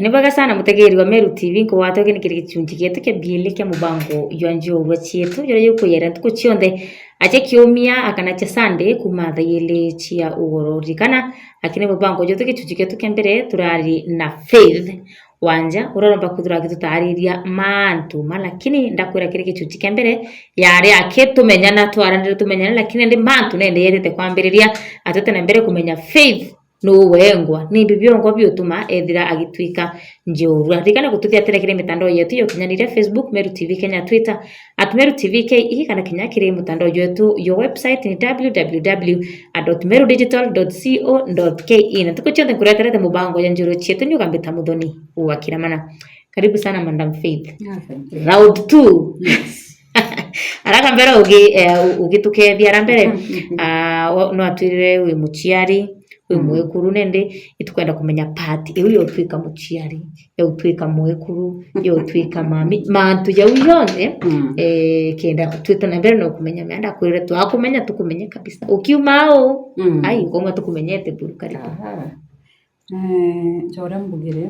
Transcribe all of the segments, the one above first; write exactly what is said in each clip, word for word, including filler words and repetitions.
Ni bwega sana mutegeri wa Meru T V, nkugwata ugeni kiri gichunchi gietu kia biili kia mubango jwa njiurwa cietu, juria jukwiyera ntuku cionthe, acha kiumia akana cha Sunday, kuuma thaa iili cia ugoro. Ririkana, akini mubango jwetu gichunchi gietu kia mbere turari na Faith Wanja, uria uromba kwithirwa agitutariria mantu ma, lakini ndakwira kiri gichunchi kia mbere yari akitumenyana, twaranire tumenyane, lakini ndi mantu nende yetete kwambiriria, atete na mbere kumenya Faith nuu wengwa, ni mbi biongwa biutuma ethira agitwika njiurwa. Ririkana gututhiatira kiri mitandao yetu ya ukinyaniria, Facebook, Meru T V Kenya, Twitter, at Meru T V K E, kana kinya kiri mutandao jwetu jwa website ni w w w dot meru digital dot co dot k e. Na ntuku cionthe nkureterete mubango ya njiurwa cietu, ni ugambita Muthoni wa Kiramana. Karibu sana, Madam Faith. Ah, thank you. Round two. Yes. Araka mbere ugi-, eh, u-, ugitukethia ara mbere, ah, wa-, no atwirire wi muciari, wi mwekuru, nende itukwenda kumenya part iu ya utwika muciari, ya utwika mwekuru, ya utwika mami, mantu jau jonthe, eh, kenda twite na mbere no kumenya mea. Ndakwirire twakumenya, tukumenye kabisa. Ukiuma au, ai, ngomwa tukumenyete buru. Karibu. Aha. Eh, ja uria mbugire,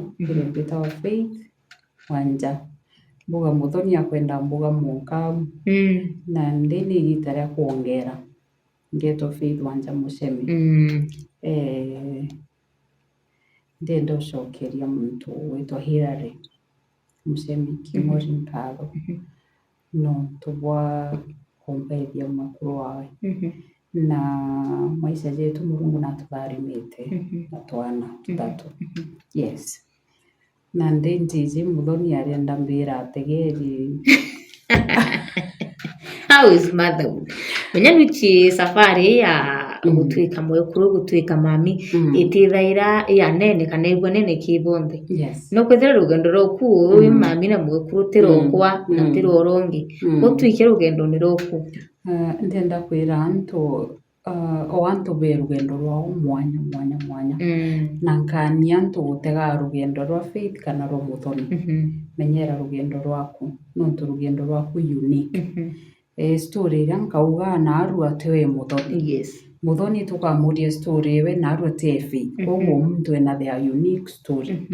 mbitawa Faith Wanja. Mbuga Muthoni akwenda mbuga mwanka, na ndi ni igita ria kwongera. Ngetwa Faith Wanja Muchemi. Eh, ndenda ucokeria muntu witwa Hilary Muchemi King'ori nkatho nontu bwa kumbethia mwekuru wawe. Na maisha jetu Murungu natutharimite na twana tutatu. Yes. Na ndi njiji, Muthoni arienda mbira ategeri. How is motherhood? Menya nuchi safari ya gutwika mwekuru, gutwika mami, itithaira ya nene kana igwa nene ki bonthe. Yes. No kwithira rugendo rwaku wi mami na mwekuru ti rokwa na ti rwa uria ungi. Utwike rugendone rwaku. Ah, ndenda kwira antu, ah, o antu be rugendo rwao mwanya, mwanya, mwanya. Na nkania antu gutega rugendo rwa Faith kana rwa Muthoni. Menyera rugendo rwaku, nontu rugendo rwaku unique. Eh, story iria nkauga naarua tiwe Muthoni. Yes. Muthoni tukamuria story iwe naarua tiwe Faith. Koguo muntu ena their unique story.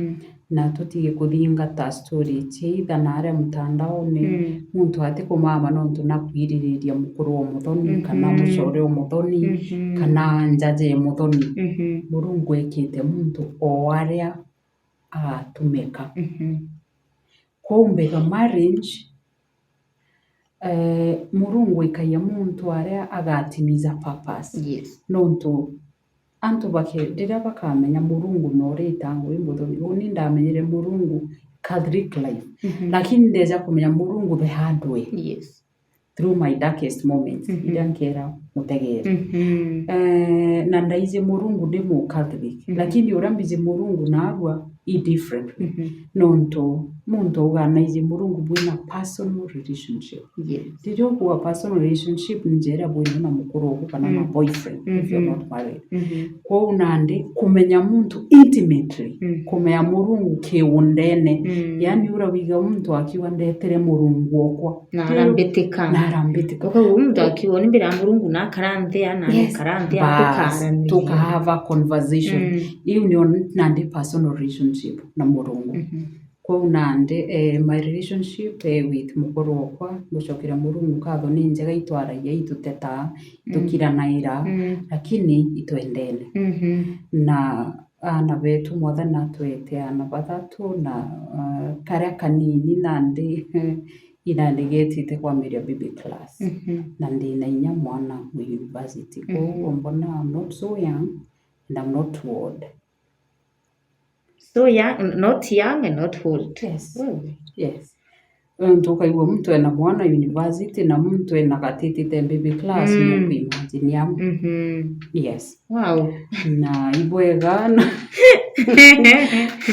Na tutige kuthingata story cia itha na aria mutandaone. Muntu atikumama nontu nakwiririria mukuru wa Muthoni, kana mucore wa Muthoni, kana njaja ya Muthoni. Murungu ekite muntu o aria agatumika. Kwou mbega marriage, eh, Murungu ikagia muntu aria agatimiza purpose. Yes. Nontu antu bake-, riria bakamenya Murungu na uria itangwa i Muthoni, uni ndamenyire Murungu Catholic life, lakini ndeja kumenya Murungu the hard way. Yes. Through my darkest moments, iria nkera mutegere. Eh, na ndaiji Murungu ndi mu Catholic, lakini uria mbiji Murungu naarua i differently. Nontu muntu auga naiji Murungu bwina personal relationship. Yes. Riria ukuga personal relationship, ni njira bwina na mukuru oku kana na boyfriend, if you're not married. Kwou nandi kumenya muntu intimately, kumenya Murungu kiundene. Yani uria wiga muntu akiuga ndetere Murungu okwa. Na arambitika. Na arambitika. Ukauga muntu akiuga ni mbira Murungu na akara nthi, ana yes, akara nthi, bas, tukaaraniriria. Tukahava conversation. Iu nio nandi personal relationship na Murungu. Kwou nandi, eh, my relationship, eh, with mukuru okwa, ngucokeria Murungu nkatho ni njega, itwaragia, itutetaa, itukiranaira, lakini itwendene. Na aana betu, Mwathani atwete aana bathatu, na, ah, karia kanini nandi, inandi getite kwambiria baby class. Na ndina inya mwana mu university. Kwou mbona I'm not so young and I'm not too old. So young, not young and not old. Yes. Wewe. Yes. Nontu ukaigua muntu ena mwana university na muntu ena gatitite baby class, mm, nukuimagine amu. Yes. Wow. Na ibwega na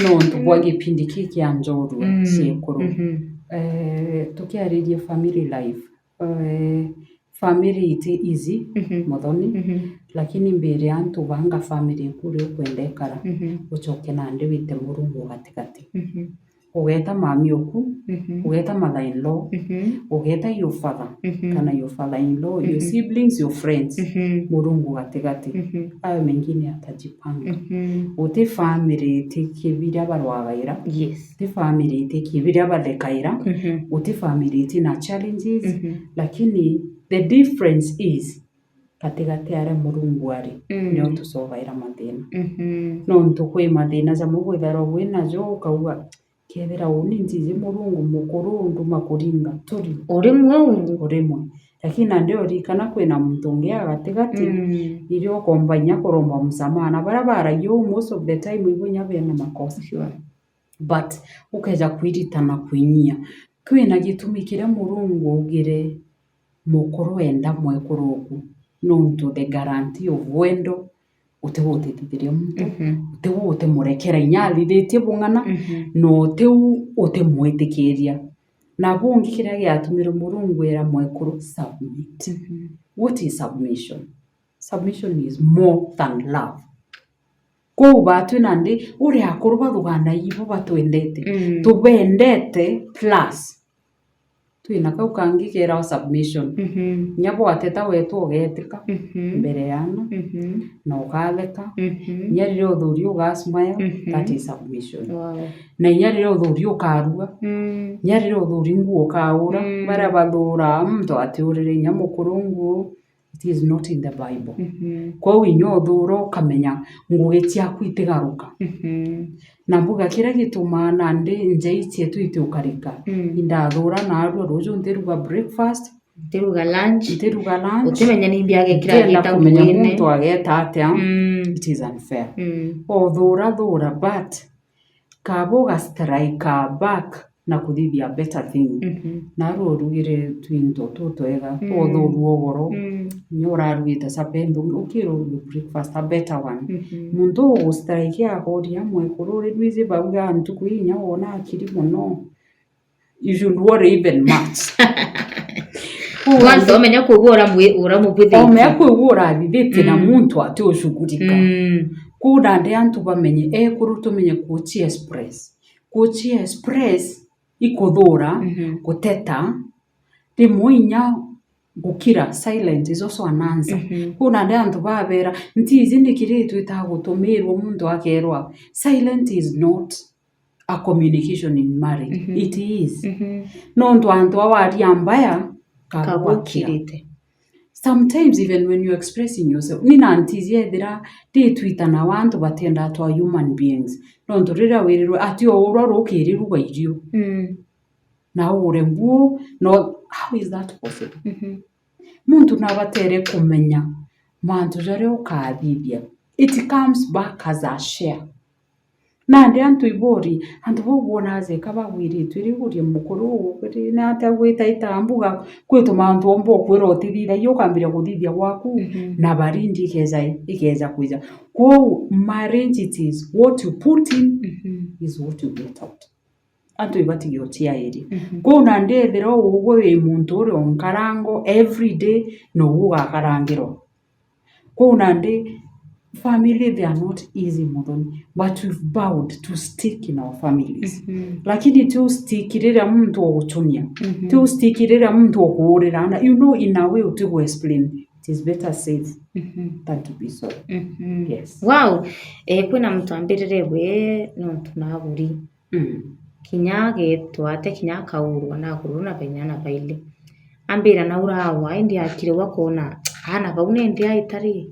nontu bwa gipindi kii kia njorua ciekuru. Eh, tukiariria family life, eh, family iti easy, Muthoni, lakini mbere antu banga family iku uria ukwenda ikara, ucoke nandi wite Murungu gatigati. Ugeeta mami oku, mhm, ugeeta mother in law, mhm, ugeeta your father, mhm, kana your father in law, your, mhm, siblings, your friends, mhm, Murungu gatigati. Mhm. Ayo mengine atajipanga. Mhm. Guti family iti kibiria barwagaira. Yes. Guti family iti kibiria bathekaira. Mhm. Guti family iti na challenges. Mhm. Lakini the difference is, gatigati aria Murungu ari, mm, nio tucogaira mathina. Mhm. Nontu kwi mathina jamwe bwithairwa bwi najo, ukauga, kethira uni ntiji Murungu mukuru unduma kuringa turi urimwe uu, urimwe. Lakini nandi urikana kwina muntu ungi a gatigati, mm, iria ukomba inya kuromba msamaha. Na baria baragia uu, most of the time, ibo inya bena makosa. Sure. But ukeja kwiritana kwinyia, kwina gitumi kiria Murungu augire mukuru enda mwekuru oku, nontu the guarantee of wendo, uti gutithithiria muntu, mhm, uti gutimurekera inya athithitie bung'ana, mhm, na uti u-, utimwitikiria. Na bungi kiria giatumire Murungu era mwekuru, submit. Mhm. What is submission? Submission is more than love. Kwou batwi nandi, uria akuru bathuganaa ibo batwendete. Mm. Tubendete plus twina kau kangi keeragwa submission. Mhm. Inya bwateta weetwa ugeetika, mhm, mbere ya aana, mhm, na ukatheka. Mhm. Inya riria uthuria ugasmile, mhm, that is submission. Wow. Na inya riria uthuria ukarua, mm, inya riria uthuria nguo ukaura, mm, baria bathuraa muntu atiurire inya mukuru nguo, it is not in the Bible. Mhm. Kwou inya uthuura ukamenya ngugi ciaku itigaruka. Mhm. Na mbuga kiria gitumaa nandi njai cietu itiukarika. Mm. Indathuura naarua ruuju ntiruga breakfast. Ntiruga lunch. Ntiruga lunch. Utimenya ni mbi agekira ntienda agita kumenya nguine. Muntu ageta atia. Mm. It is unfair. Mm. Uthuura thuura, but kaaba ugastrike back na kuthithia a better thing. Mhm. Naarua urugire twinto tutwega, mm, twothuurua ugoro. Mm. Inya urarugite supper inthungi, ukira uruge breakfast, a better one. Mhm. Muntu ugustrike akoria mwekuru, uri nwiji bauga ntuku ii inya wona akiri mono. You should worry even much. Kwanza umenya kwigua uramwi-, uramubwithitie. Omea kwigua urathithitie na, mm, muntu ati ushugurika. Mm. Kuu nandi antu bamenye, ekuru tumenye kuchi express. Kuchi express ikuthuura, mhm, guteta, rimwe inya gukira, silent is also an answer. Mhm. Kuu nandi antu babeera, ntiji nikiri twitaga gutumirwa muntu akeerwa, silent is not a communication in marriage. Mhm. It is. Mhm. Nontu antu a waria mbaya, kagwakira. Kagukirite. Sometimes even when you're expressing yourself, ni na ntiji ethira nditwitana wa antu batiendaa twa human beings. Nontu riria wirirwe, ati o urwa rukirirugwa irio. Mm. Na ugure nguo, no, how is that possible? Mhm. Muntu nabatere kumenya mantu jaria ukathithia. It comes back as a share. Nandi antu iburi, antu bau bwona aja eka bagwiritue, riu urie mukuru uu, ri, ni atia gwita ita mbuga, kwi tumantu omba ukwira utithithagia, ukambiria kuthithia gwaku, mhm, na barindi ikeja, ikeja kwija. Kwou, marriage, it is what you put in, mhm, is what you get out. Antu ibatige uciairia. Mhm. Kwou nandi ethira ugwe wi muntu uria unkarango every day, nougu ugakarangirwa. Kwou nandi, family, they are not easy, Muthoni, but we've vowed to stick in our families. Mhm. Lakini ti u stick riria muntu uguchunia, mhm, ti u stick riria muntu ukuurira, na you know, in a way uti gu explain, it is better safe, mhm, than to be sorry. Mhm. Yes. Wow. Eh, kwina muntu ambirire gwe nontu naguri. Mm. Kinya agetwa ate, kinya akaurwa na akurwa na bainya na baili. Ambira naurawa, indi akire ugakona aana bau ni nthi aita ri,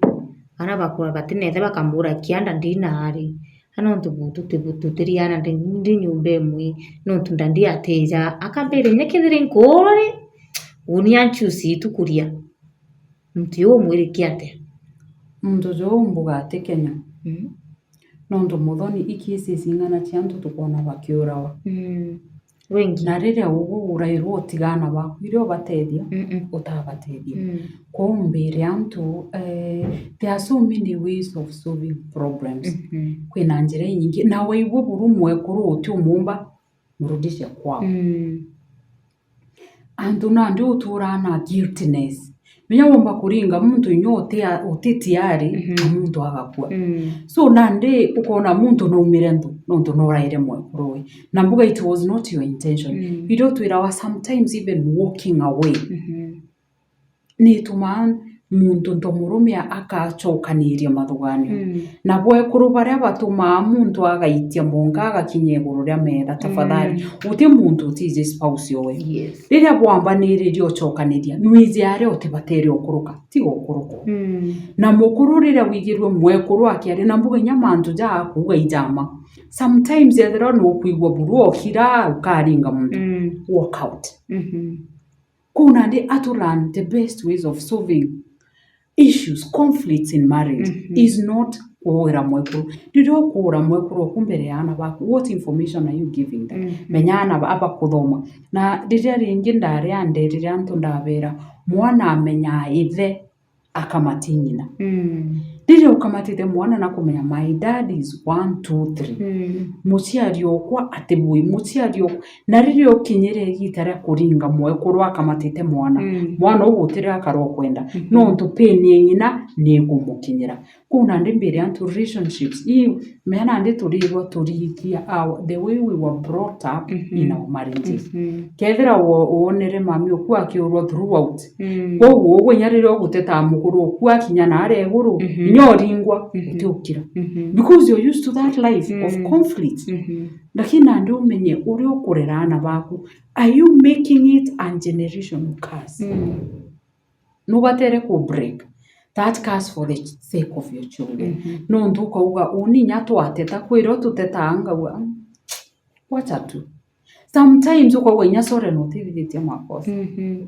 aana bakura batinethe bakamura kianda ndina ari. A nontu bu-, tuti-, bu-, tutiriana ndi, ndi nyumba imwe, nontu ndandi atija. Akambira, inya kethira inkuura ri, uni anchusi itukuria. Muntu uu umwirike atia? Muntu juu mbuga ati Kenya. Mm. Nontu Muthoni, i cases ing'ana cia antu tukoona bakiurawa. Mm. Wengi. Na riria ugu urairwa utigana baku, iria ubatethia, mm-mm, utabatethia. Mm. Kwou mbire antu, eh, there are so many ways of solving problems. Mm-hmm. Kwina njira inyingi. Na waigua buru mwekuru uti umumba, mrudishe kwao. Mm. Antu nandi uturaa na guiltiness. Menya womba kuringa muntu inya uti a-, uti tiari, mhm, na muntu agakua. Mm. So, nandi ukona muntu naumire nthu, nontu noraire mwekuru we. Na mbuga it was not your intention. Mm. Irio twirawa sometimes even walking away, mhm, nitumaa muntu nto murume a-, akacokaniria mathuganio. Mm. Na bwekuru baria batumaa muntu agaitia monka agakinya iguru ria metha, tafadhali. Mm. Uti muntu utiji spouse owe. Yes. Riria bwambaniriria ucokaniria, nwiji aria utibatere ukuruka, tiga ukuruka. Mm. Na mukuru riria wigirue mwekuru akiaria, na mbuga inya mantu ja kuuga ijama. Sometimes ethirwa nukwigua buru okira, ukaringa muntu. Mm. Walk out. Mhm. Kuu nandi atu learn the best ways of solving issues, conflicts in marriage, mhm, is not kuugira mwekuru. Riria ukuura mwekuru oku mbere ya aana baku, what information are you giving them? Mhm. Menya aana ba-, abakuthoma. Na riria ringi ndari ande, riria antu ndabera, mwana amenyaa ithe akamati ng'ina. Mm. Riria ukamatite mwana na kumenya, my dad is one, two, three. Mm. Muciari okwa atibui, muciari okwa. Na riria ukinyire igiita ria kuringa mwekuru akamatite mwana, mm, mwana uu gutiri akara ukwenda. Mhm. Nontu pain ya ng'ina ni ikumukinyira. Kuu nandi mbire antu relationships, ii, mea nandi turirwa turiithia our, the way we were brought up, mhm, in our marriages. Mhm. Kethira wo-, wonere mami oku akiurwa throughout, mm, kwou ugwe inya riria ugutetaa mukuru oku akinya naria iguru, mhm, inya uringwa, mhm, utiukira. Mhm. Because you're used to that life of, mm, conflict. Mhm. Lakini nandi umenye uria ukurera aana baku, are you making it a generational curse? Mm. Nubatere ku break that curse for the sake of your children. Mhm. Nontu ukauga, uni inya twateta, kwira ututetaa ngauga, "Mm, wacha tu." Sometimes ukauga inya sore nutithithitie makosa. Mhm.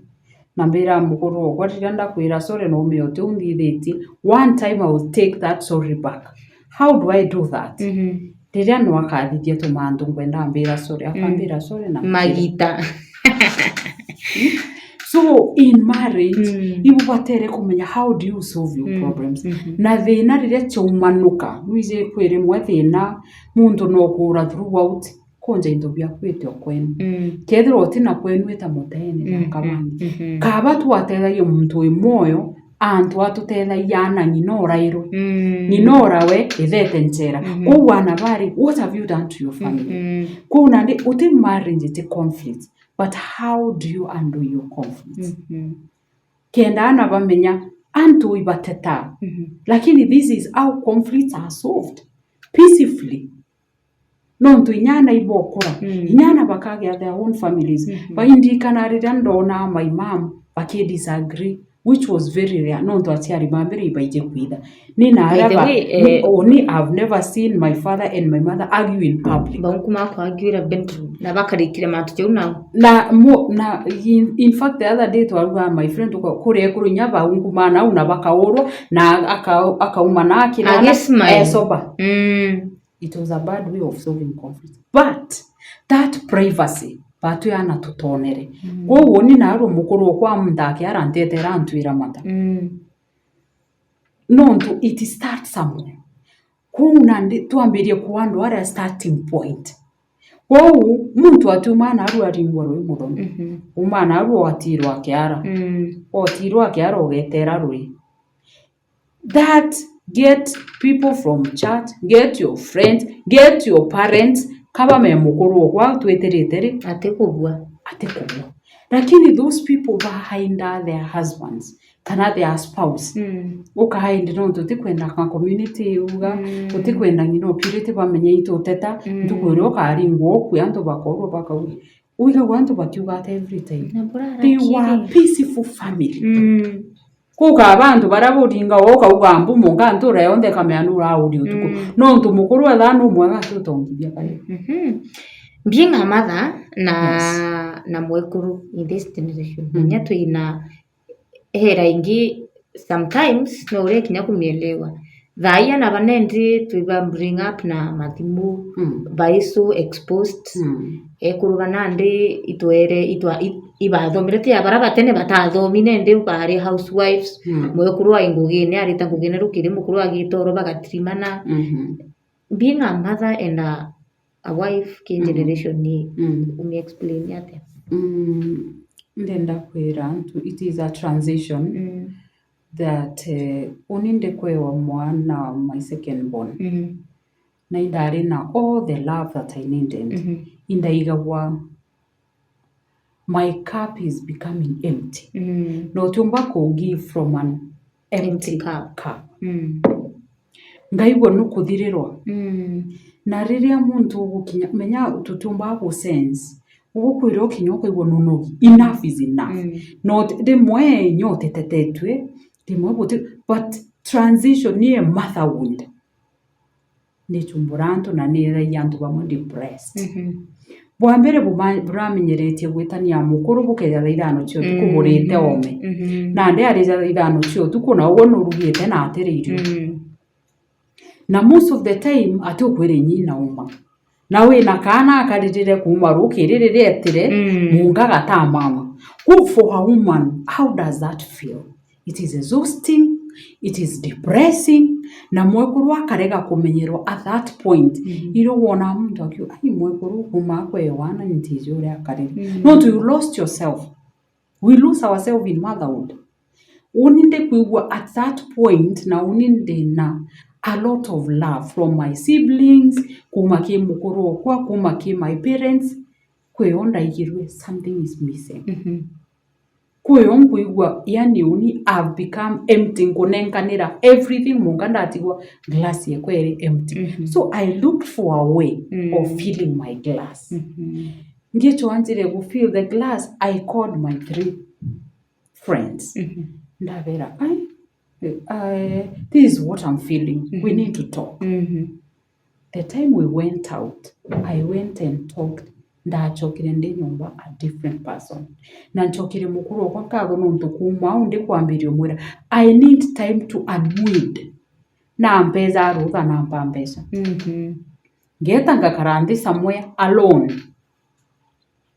Na mbira mukuru okwa, riria ndakwira sore, na umea uti unthithitie, one time I will take that sorry back. How do I do that? Mhm. Riria no akathithia tumantu ngwenda ambira sorry, mm, akambira sorry na magita. So in marriage, mm, ibubatere kumenya how do you solve your, mm, problems. Mhm. Na thina riria chaumanuka, nwije kwi rimwe thina muntu no kuura throughout, kunja into biaku ite o kwenu. Mm. Kethirwa uti na kwenu ita muteene, mm, na kabangi. Mhm. Kaba twatethagia muntu wi mwoyo, antu atutethagia aana ng'ina urairwe. Mm. Ng'ina urawe, ithete njera. Mhm. Kwou aana bari, what have you done to your family? Mhm. Kwou nandi, uti marriage iti conflict, but how do you handle your conflict? Mhm. Kenda aana bamenya, antu ibateta. Mhm. Lakini this is how conflicts are solved peacefully. Nontu inya aana ibokura, mm, inya aana bakagia their own families. Mhm. Baindikana riria ndona my mom baki disagree, which was very rare, nontu aciari ba mbere ibaije kwitha. Ni na aria ba-, way, ni, eh, oni, I've never seen my father and my mother argue in public. Bau kuma kwagiura bedroom, na bakarikire mantu jau nao. Na mo-, na in, in fact, the other day twaruga my friend tuka-, kuria ekuru inya bau nguma nau na bakaurwa, na aka-, akauma na akira na agismile. Esoba. Mm. It was a bad way of solving conflict. But that privacy, batwi aana tutonere. Mm. Kwou ni narua mukuru okwa muntu akiara ntetera antwira mata. Mm. Nontu it starts somewhere. Kwou nandi twambirie kuandwara starting point. Kwou muntu atiuma narua aringwa rwi muthoni. Mhm. Uma narua otirwa akiara. Mm. Otirwa akiara ugetera rwi. That get people from church, get your friends, get your parents, kaba me mukuru okwa twitirite ri? Atikubua. Atikubua. Lakini those people behind are their husbands, kana their spouse. Mm. Ukahaindi nontu utikwenda ka community yuga, mm, utikwenda ng'ina opurity bamenye ituteta, mm, ntuku iria ukaringwa ukue antu bakorwa bakauga. Wigagua antu bakiuga ati every time. Na burara they were a peaceful family. Mm. Kuka bantu baria buringa ukauga mbu munka ntura yonthe kamea nurauri utuku. Mm. Nontu mukuru ethaa nu mwega ati utongithia kare. Mhm. Being a mother na, yes, na mwekuru in this generation. Mm. Inya twina era ingi sometimes no uria kinya kumielewa. Thaai ana banendi twiba bring up na mathimu, mm, bai so exposed. Mm. Ekuru banandi itwere, itwa-, i-, ibathomire, ti abara batene batathomi, nendi bari housewives, mm, mwekuru ai ngugine, arita ngugine rukiri, mukuru agitoro bagatirimana. Mhm. Being a mother and a, a wife ki, mm, generation ni, mm, umi explain atia? Mm. Ndenda kwira antu, it is a transition Mm. that, eh, uni ndikwewa mwana, my second born. Mm. Na indari na all the love that I needed. Mm-hmm. Indaigagwa, my cup is becoming empty. Mm. Na utiumba ku give from an empty Empty cup. cup. Mm. Ngaigua nukuthirirwa. Mm. Na riria muntu ugukinya, menya tutiumbaga ku sense. Ugukwira ukinya ukaigua nunogi. Enough is enough. Mm. No rimwe inya utitetetue, rimwe guti, but transition ni a motherhood. Ni chumbura antu na ni ethagia antu bamwe depressed. Mhm. Bwa mbere buma-, buramenyeretie gwitania mukuru bukeja thaa ithano cia utuku Mm, burite mm, ome. Mhm. Nandi arija thaa ithano cia utuku na ugwe nurugite na atire irio. Mm. Na most of the time, ati ukwire nyina uma. Na wina kaana akaririre kuuma rukiri riria etire, Mm. munga gataa mama. Ku for a woman, how does that feel? It is exhausting, it is depressing, na mwekuru akarega kumenyerwa at that point. Mm. Irio wona muntu akiuga, "Ai, mwekuru kuuma akwewa na ntiji uria akarire." Mm. No, you lost yourself. We lose ourselves in motherhood. Uni ndikwigua at that point, na uni ndina a lot of love from my siblings, kuuma ki mukuru okwa, kuuma ki my parents, kwio ndaigirue something is missing. Mhm. Kwio nkwigua, yani uni I've become empty, nkunenkanira everything, munga ndatigwa glass yekwa iri empty. Mhm. So I looked for a way Mm. of filling my glass. Mhm. Ngicwanjire gu fill the glass, I called my three friends. Mhm. Ndabera, "Ai, eh, this is what I'm feeling. We Mhm. need to talk." Mhm. The time we went out, I went and talked. Ndachokire ndi nyomba a different person. Na nchokire mukuru okwa nkatho nontu kuuma au ndikwambiria umwira, "I need time to unwind." Na mpeza rutha na mpa mbeca. Mhm. Ngeta ngakara nthi somewhere alone.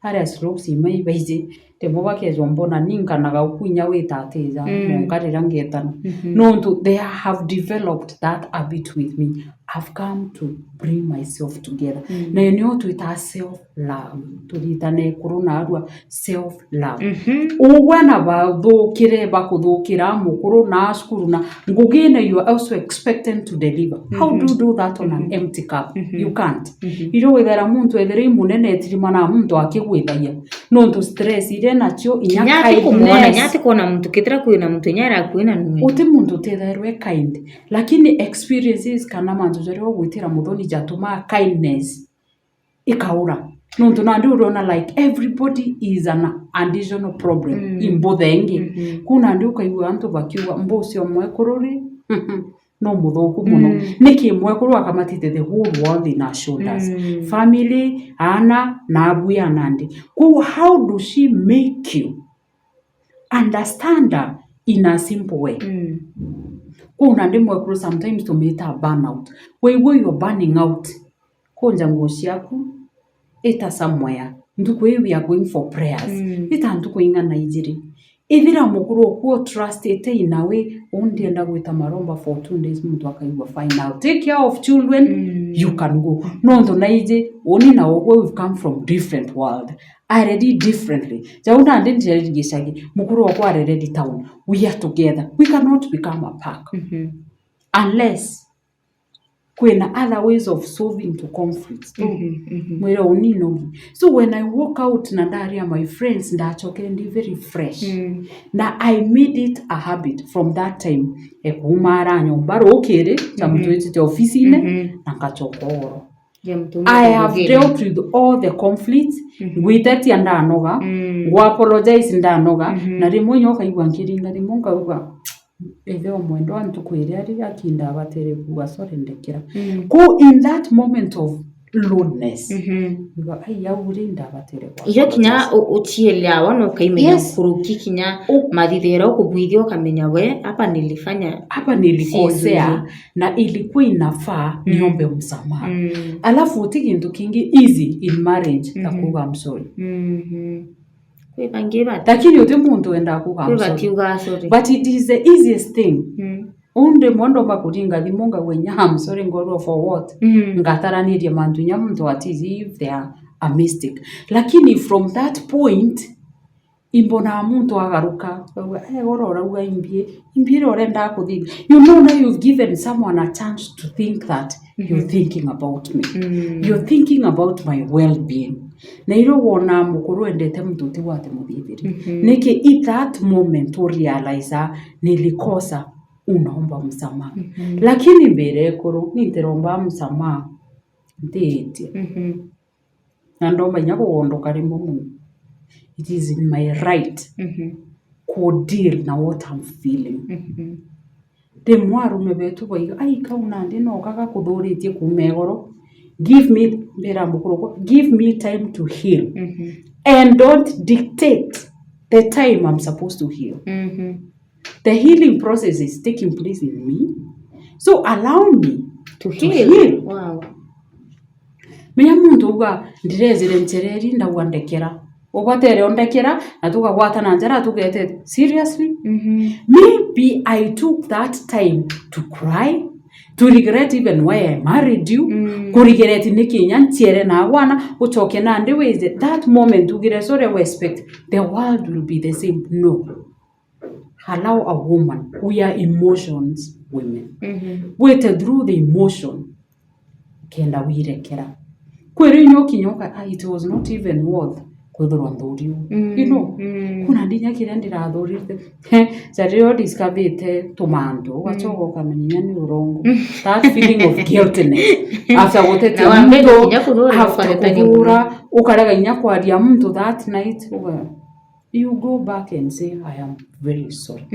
Aria slopes imwe ibaiji, rimwe bakejwa mbona ninkanaga uku inya wita atija, Mm. munkarira ngetana. Mhm. Nontu they have developed that habit with me. I've come to bring myself together. Mm. Na nio twita self love. Turitane ekuru narua self love. Mhm. Ugwe na bathukire, bakuthukira mukuru na cukuru na ngugine, you are also expected to deliver. How do you do that on an Mhm. empty cup? Mhm. You can't. Mhm. Irio withera muntu ethire i munene etirimana muntu akigwithagia. Nontu stress iria nacio inya Kinya ati kindness. kumwona, inya ati kwona muntu, kethira kwina muntu inya arakwina nui. Uti muntu utithairwe kind. Lakini experiences kana mantu jaria ugwitira muthoni jatumaa kindness ikaura. Nontu nandi urona, like, everybody is an additional problem Mm. in both engi. Mhm. Ku nandi ukaigua antu bakiuga, "Mbusi omwe kururi, no muthuku muno." Mm. Niki mwekuru akamatite the whole world in our shoulders. Mm. Family, ana, na abui anandi. Ku how do she make you understand her in a simple way? Mm. Ku nandi mwekuru sometimes tumita burnout. Waigua you're burning out. Kunja nguo ciaku, ita somewhere. Ntuku ii we are going for prayers. Mm. Ita ntuku ing'ana ijiri. Ithira mukuru oku utrustite in a way, uu ndienda gwita maromba for two days, muntu akaigua, "Fine, I'll take care of children, Mm. you can go." Nontu naiji, uni na ugwe we've come from different world. Areri differently. Jau nandi ndireri gicagi, mukuru oku arereri town. We are together. We cannot become a pack. Mhm. Unless kwina other ways of solving to conflicts. Mhm, mhm. Mwira uni nogi. So when I walk out na ndaria my friends, ndachokere ndi very fresh. Mm. Na I made it a habit from that time. E kuuma ara nyomba rukiri, ta Mhm. muntu witite ofisine, Mhm. na ngachoka oro. Ya mtu I have mwenye dealt with all the conflicts. Mhm. Ngwitetia ndanoga, Mm. ngwa apologize ndanoga, Mhm. na rimwe nyoka igwa nkiringa, rimwe nkauga, Ithe omwendwa, ntuku iria ri aki ndabatere kuuga, "Sorry, ndekera." Mm. Ku in that moment of loneliness, Mhm. ngiuga, "Ai, au ri ndabatere kuuga." Irio kinya u-, uchielewa na ukaimenya Yes. nkuruki kinya U- mathithira ukubwithia ukamenya, "We, hapa nilifanya Hapa nilikosea, si nzuri." na ilikuwa inafaa Mm. niombe msamaha. Mm. Alafu uti gintu kingi easy in marriage ta Mhm. kuuga, "I'm sorry." Mhm. Kwi bangi bati- Lakini uti muntu wendaa kuuga, "I'm sorry." Kwi batiugaa sorry. But it is the easiest thing. Mm. Uu ndi mwe ndomba kuringa thimu ngauga inya, "I'm sorry, ngorwa for what?" Mm. Ngataraniria mantu inya muntu atiiji if they are a mistake. Lakini from that point, Imbonaa muntu agaruka, auga, "Eh, ora urauga imbi, imbi iria urendaa kuthithia." You know, now you've given someone a chance to think that you're thinking about me. You're thinking about my well-being. Na irio wonaa mukuru endete muntu utigwate muthithiri. Niki i that moment urealize, "Ah, nilikosa, unaomba msamaha." Lakini mbere ekuru, ni ntiromba msamaha, ntiitie. Na ndomba inya kugondoka rimwe mono. It is in my right ku deal na what I'm feeling. Rimwe arume betu baiga, "Ai, kau nandi no gaga kuthuritie kuuma igoro." Give me, mbira mukuru, "Give me time to heal and don't dictate the time I'm supposed to heal." The healing process is taking place in me. So allow me to heal. Wow. Menya muntu uga, "Ndirejire nchereri, ndauga ndekera." Ubatere ondekera, na tukagwatana njara, tugete, seriously? Maybe I took that time to cry, to regret even why I married you, ku regret niki inya nchiere na bwana, uchoke nandi wize. That moment ugire, "Sorry, we expect the world will be the same." No. Allow a woman. We are emotions women. Wite through the emotion, kenda wirekera. Kwiri inya ukinya uka, "Ah, it was not even worth kwithirwa nthuri uu." You know? Kuna ndinya kiria ndirathurite. Jario discoverite tumantu, ugachoka ukamenya inya ni urongo. That feeling of guiltiness. After gutete muntu, after kuthura, ukarega inya kwaria muntu that night, uga, you go back and say, "I am very sorry."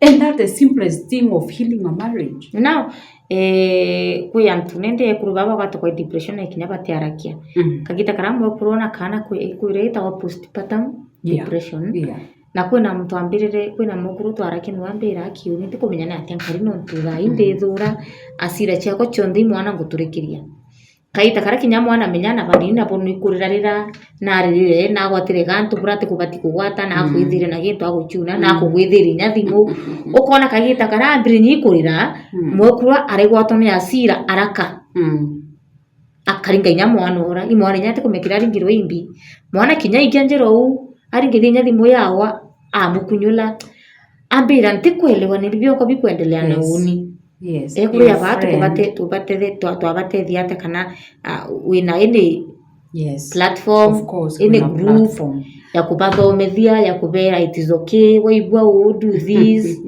And that the simplest thing of healing a marriage. Now, eh, kwi antu nende ekuru baba batukwa depression ekinya batiarakia. Kagita kara mwekuru ona kana kwi, kwira itagwa postpartum depression. Na kwina muntu ambirire, kwina mwekuru twarakia niwe ambira, "Aki, uni ntikumenya ni atia nkari nontu thaa ii ndithura, asira ciakwa cionthe i mwana nguturikiria." Kagita kara kinya mwana menya na banini nabo ni kurira rira, naririre, nagwatire gantu bura atikubati kugwata, nakwithire na gintu aguchuna, nakugwithire inya thimu. Ukona kagita kara ambire inya ikurira, mwekuru araigwatwa ni asira araka. Akaringa inya mwana ura, i mwana inya atikumenya kiria aringirwe imbi. Mwana kinya aigia njira uu, aringithia inya thimu yawa, amukunyula. Ambira, "Ntikwelewa ni bionko bikwendelea na uni." Ekuru ya baa tukubate-, tubate-, twa-, twabatethia atia kana, ah, wina any platform, any group ya kubathomethia, ya kubera, "It is okay, waigua uu, do this."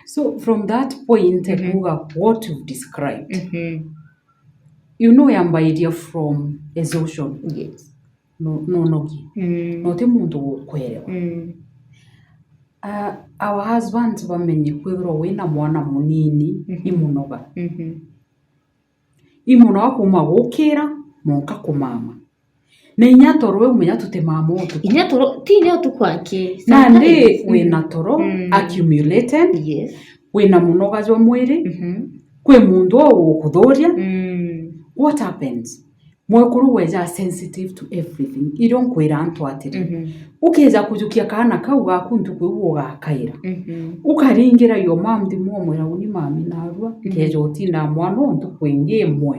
So from that point, kuuga what you've described, you know, yambairia from exhaustion. No, no nogi. No ti muntu ukwerewa. Ah, our husbands bamenye kwithirwa wina mwana munini, imunoga. Imunoga kuuma gukira, monka kumama. Na inya toro umenya tutimama utuku. Inya toro, ti inya utuku aki. Nandi sometimes wina toro accumulated, wina munoga jwa mwiri, kwi muntu ugukuthuria. What happens? Mwekuru weja sensitive to everything. Irio nkwira antu atiri, ukija kujukia kaana kau gaku ntuku iu ugakaira. Ukaringira your mom thimu umwira, "Uni mami narua, nkeja utinda mwana uu ntuku ingi imwe.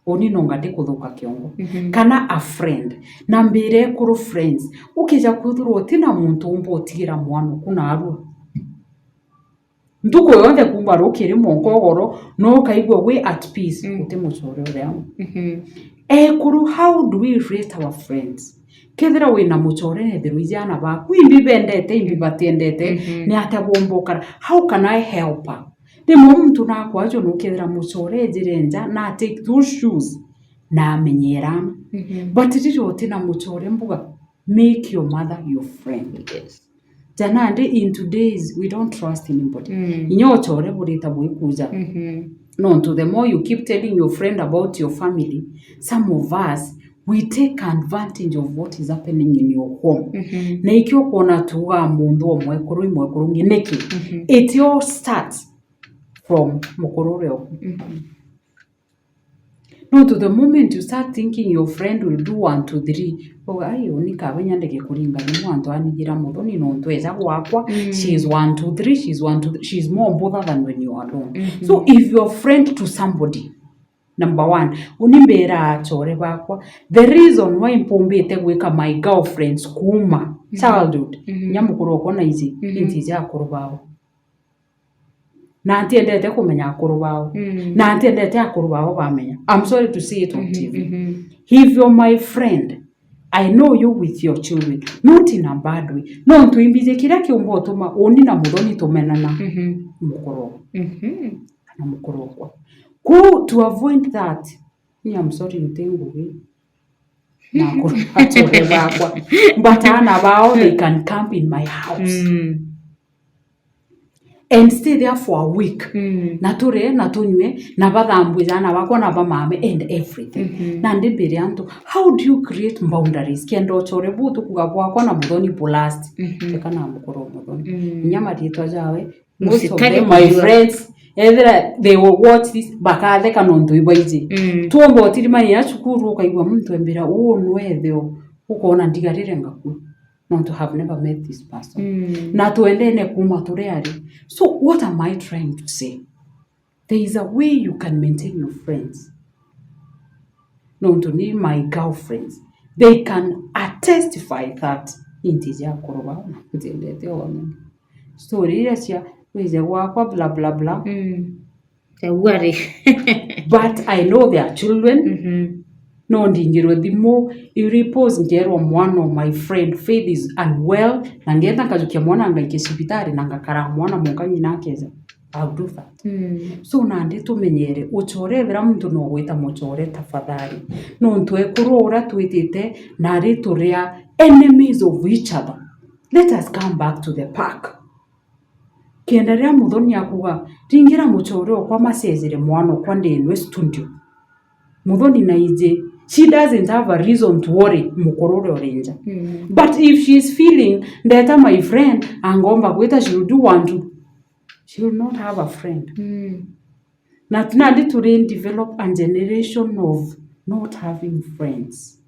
Uni nonga ndikuthuka kiongo." Kana a friend. Na mbira ekuru friends. Ukija kwithirwa utina muntu umba utigira mwana uku narua. Ntuku yonthe kuuma rukiri mwanka ugoro, no ukaigua wi at peace, uti mucore uria u. Ekuru, how do we rate our friends? Kethira wina mucore nethirwa ijana baku, imbi bendete, imbi batiendete, ni atia bomba ukara? How can I help her? Rimwe muntu nakwajwa nukethira mucore ejire nja, na take those shoes, na amenyerana. But riria utina mucore mbuga, make your mother your friend. Janandi, in today's, we don't trust anybody. Inya ucore burita bwikuja. Nontu the more you keep telling your friend about your family, some of us, we take advantage of what is happening in your home. Na ikio kwona tuuga muntu umwe kuru imwe kuru ngi niki? It all starts from mukuru uria uku. Nontu the moment you start thinking your friend will do one, two, three, uga, "Ai, uni kaba inya ndege kuringa thimu antu anijira muthoni nontu eja gwakwa, she is one, two, three, she is one, two, three, she is more bother than when you are alone." So if you are friend to somebody, Number one, uni mbira achore bakwa, the reason why mpumbite gwika my girlfriends kuuma childhood, mhm, nya mukuru okwa na iji, mhm, inti ija akuru bao. Na ntiendete kumenya akuru bao. Mm. Na ntiendete akuru bao bamenya. I'm sorry to say it on, mhm, T V. Mhm. If you're my friend, I know you with your children, not in a bad way. Nontu imbiji kiria kiumba utuma uni na muthoni tumenana, mhm, mukuru, mhm, kana mukuru okwa. Ku, to avoid that, ni I'm sorry, nti ngugi na akuru achore bakwa. But ana bao, they can camp in my house. Mm. And stay there for a week. Mm. Na turie, na tunywe, na bathambue jana bakwa, na bamame, and everything. Mhm. Na ndi mbere antu, how do you create boundaries? Kenda uchore bu tukuga bwakwa na muthoni bu last. Mhm. Teka na mukuru muthoni. Mm. Inya mariitwa jawe, most of them, my friends, ethira they will watch this, bakatheka nontu ibaiji. Mm. Twomba utirimania cukuru, ukaigua muntu embira, "Uu nwe etheo," ukona ndigarire ngakua. Nontu have never met this person. Mm. Na twendene kuuma turi ari. So what am I trying to say? There is a way you can maintain your friends. Nontu ni my girlfriends. They can attestify that inti ja akuru bao na ntiendete one. Story iria cia wije gwakwa bla bla bla. Mm. Teuari. But I know their children. Mhm. No ndingirwe thimu, iripos ngerwa mwana o my friend Faith is unwell, na ngenda nkajukia mwana ngaikia cibitari na ngakara mwana mwanka ng'ina akeja. I'll do that. Mm. So nandi tumenyere, uchore ethira muntu no gwita muchore tafadhali. Nontu ekuru uria twitite, nari turi a enemies of each other. Let us come back to the park. Kenda riria muthoni akuga, "Ringira muchore okwa macejere mwana okwa ndinwe studio." Muthoni na iji, she doesn't have a reason to worry mukuru uria uri nja. Mm. But if she is feeling, "Ndeta my friend, angomba gwita, she'll do one, two," she will not have a friend. Mm. Na nandi turi develop a generation of not having friends.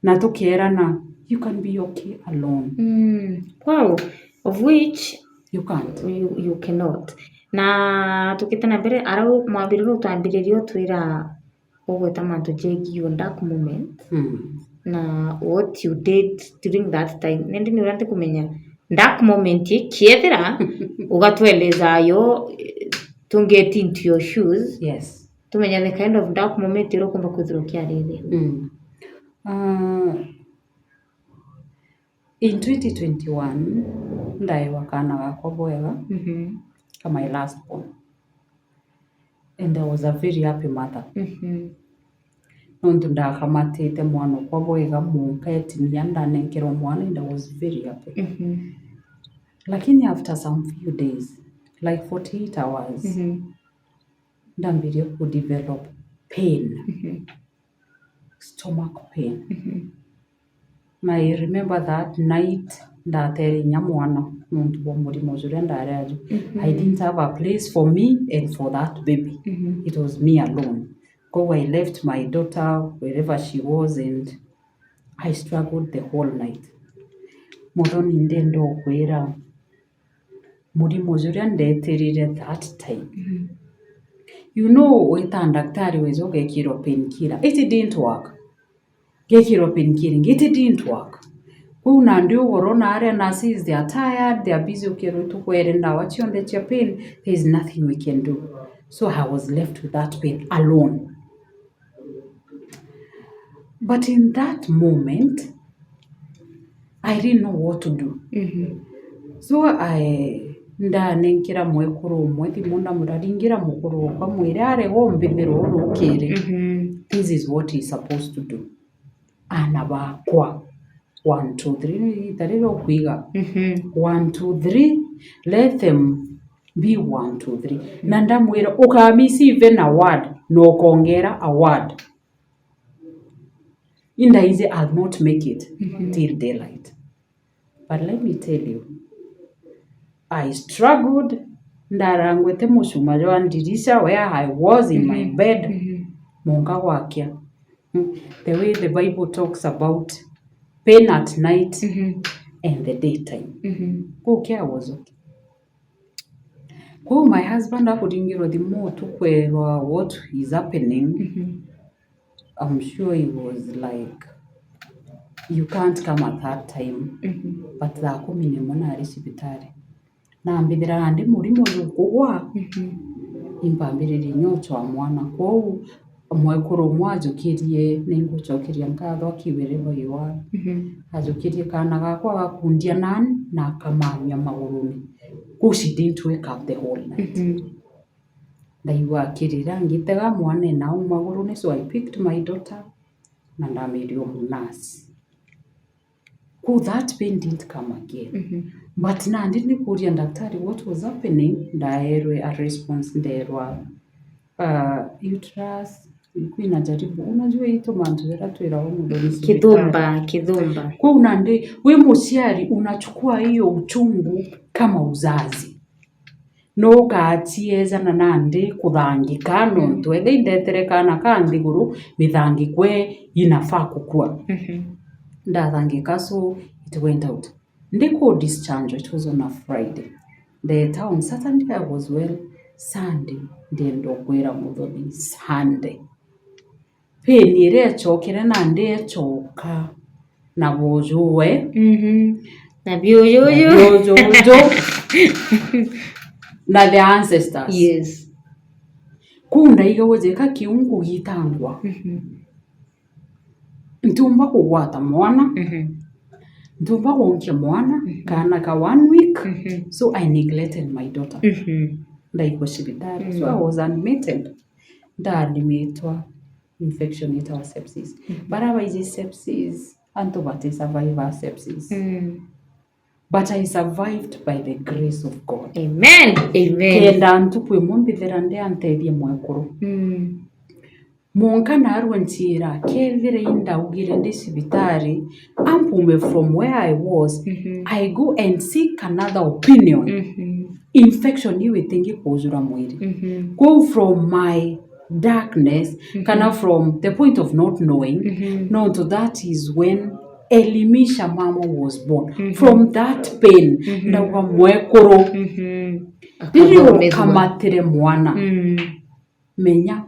Na tukerana, "You can be okay alone." Mm. Wow. Of which you can't. You, you cannot. Na tukite na mbere, ara u-, mwambiriro utwambiririe utwira ugweta mantu jegie your dark moment. Mm. Na what you did during that time. Nindi ni uria ndikumenya dark moment ikiethira ugatweleza yo, eh, to get into your shoes. Yes. Tumenye the kind of dark moment iria ukumba kwithirwa ukiaririria. Mm. Ah, in twenty twenty-one, ndaewa kaana gakwa bwega, mhm, ka my last born. And I was a very happy mother. Mhm. Nontu ndakamatite mwana okwa bwega, munka etinia, ndanenkerwa mwana, and I was very happy. Mhm. Lakini after some few days, like forty-eight hours, mhm, ndambirie ku develop pain. Mhm. Stomach pain. Mhm. Na I remember that night, ndatere inya mwana nontu bwa murimo juria ndari aju. Mhm. I didn't have a place for me and for that baby. Mhm. It was me alone. Koguo I left my daughter wherever she was and I struggled the whole night. Muthoni, ndenda ukwira, murimo juria ndetirire that time. Mhm. You know, wita ndaktari wija ugekirwa painkiller. It didn't work. Ngekirwa painkiller, it didn't work. Kwou nandi ugoro na aria nurses, they are tired, they are busy, ukirwa itukwere ndawa cionthe cia pain, there is nothing we can do. So I was left with that pain alone. But in that moment, I didn't know what to do. Mhm. So I, ndanenkera mwekuru umwe thimu, ndamwira, "Ringira mukuru okwa, mwire arega umbithira urukiri. Mhm. This is what he's supposed to do." Aana bakwa, one, two, three, ni rita riria ukwiga. Mhm. One, two, three, let them be one, two, three. Na ndamwira, "Ukamisive na word, na ukongera a word." Indaize, I'll not make it, mhm, till daylight. But let me tell you, I struggled, ndarangwete mucuma jwa ndirisha where I was in my, mhm, bed, mhm, munka gwakia. Mm, the way the Bible talks about pain at night, mhm, and the daytime. Mhm. Gukia I was okay. Kwou my husband akuringirwa thimu tu kwerwa what is happening. Mhm. I'm sure he was like, "You can't come at that time." Mhm. But thaa kumi na imwe nari cibitari. Nambithira nandi murimo jukugwa, mhm, impambiririe nyochwa mwana. Kwou mwekuru umwe ajukirie, ningucokeria nkatho aki wherever you are. Mhm. Ajukirie kaana gakwa agakundia nani na akamamia maguruni. Kwou she didn't wake up the whole night. Mhm. Ndaigua akirira, ngitega mwana ena au maguruni, so I picked my daughter na ndamiria umu nurse. Ku that pain didn't come again. Mhm. But nandi ndikuria daktari what was happening, ndaerwe a response, nderwa, uh, uterus ilikuwa inajaribu. Unajua itu mantu jara twiragwa muthoni cibitari. Kithumba, kithumba. Kwou nandi wi muciari unachukua hiyo uchungu kama uzazi. Nukaciejana nandi kuthangika, nontu ethira indetere kaana ka nthiguru, mithangiko ii inafaa kukua. Mhm. Ndathangika, so it went out. Ndiku discharge, it was on a Friday. Ndeeta on Saturday, I was well. Sunday, ndienda kwira muthoni, Sunday. Pain iria ecokere nandi ecoka na bujue. Mhm. Na biujuju. Na biujuju. Na the ancestors. Yes. Kuu ndaiga gujika kiu nkugitangwa. Mhm. Ntiumba kugwata mwana. Mhm. Ntiumba gunkia mwana, mhm, kaana ka one week. Mhm. So I neglected my daughter. Mhm. Ndaigwa cibitari. So I, mm, was admitted. Ndaadmitwa infection yetagwa sepsis. Mhm. Bara baiji sepsis, antu bati survive sepsis. Mm. But I survived by the grace of God. Amen. Amen. Kenda ntuku imwe mbithira ndi antethie mwekuru. Mm. Mwanka naarua nchiira, kethira indaugire ndi cibitari, ampume from where I was, mhm, I go and seek another opinion. Mhm. Infection iu itingi kujura mwiri. Mhm. Kwou from my darkness, mhm, kana from the point of not knowing, mhm, nontu that is when Elimisha mama was born. Mhm. From that pain, mhm, ndauga mwekuru, mhm, riri akathomithua, ukamatire mwana. Mm. Menya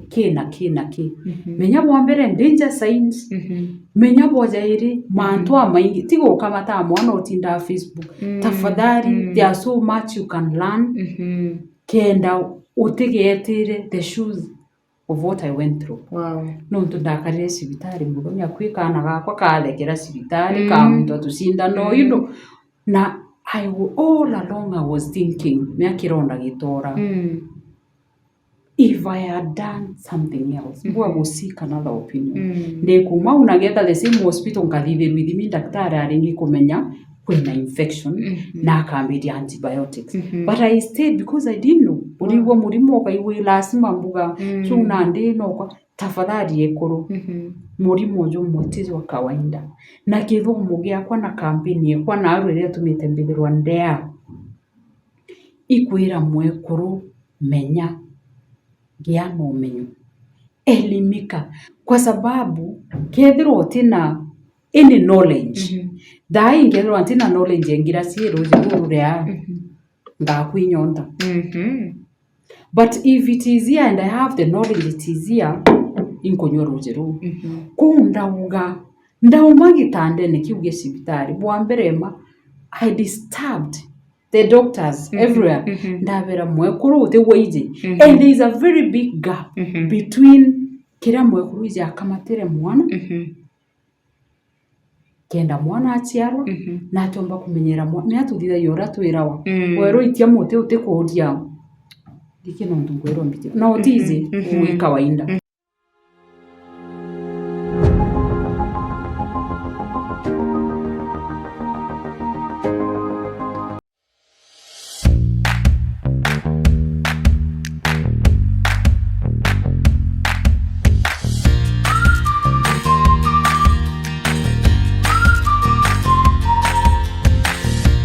ki na ki na ki. Mhm. Menya bwa mbere danger signs. Mhm. Menya bwa jairi mantu, mhm, amaingi. Tiga ukamata mwana utindaa Facebook. Mm. Tafadhali, mm, there are so much you can learn. Mhm. Kenda utigetire the shoes of what I went through. Wow. Nontu ndakarire cibitari muthoni akui kaana gakwa karekera cibitari, mm, kamuntwa tucindano, mm, you know. Na I wa-, all along I was thinking, mea kironda gitora. Mm. If I had done something else, mm-hmm, mbwa go seek another opinion. Mm. Ndikuma au nagetha the same hospital nkathithirwa ithimi, daktari aringi kumenya kwina infection, mm-hmm, na akambiria antibiotics. Mm-hmm. But I stayed because I didn't know. Urigwa murimo ukaigua lazima mbuga, mm, so nandi nokwa, tafadhali ekuru, mm-hmm, murimo uju mwe ti jwa kawaida. Na kithomo giakwa na kampeni yakwa na aru iria itumite mbithirwa ndea ikwira mwekuru, menya, gia na umenyo, elimika, kwa sababu kethirwa utina any knowledge, mhm, thaa ii nkethirwa ntina knowledge ya ngirasi ii ruuji ruru ruria, mhm, ngakua i nyoonta. Mhm. But if it is here and I have the knowledge, it is here, inkunyua ruuji ruu. Mhm. Kuu ndauga, ndauma gitandene kiu gia cibitari, bwa mbere ma, I disturbed the doctors, mhm, everywhere. Mhm. Ndabera mwekuru uti waiji. Mhm. And there is a very big gap, mhm, between kiria mwekuru iji akamatire mwana, mhm, kenda mwana aciarwa, mhm, na atiomba kumenyera mwa-, ni atuthithagia uria twirawa. Mm. Werwa itia muti utikuuria, giki nontu ngwirwa mbiti. No, mhm, utiiji, mhm, wi kawaida. Mhm.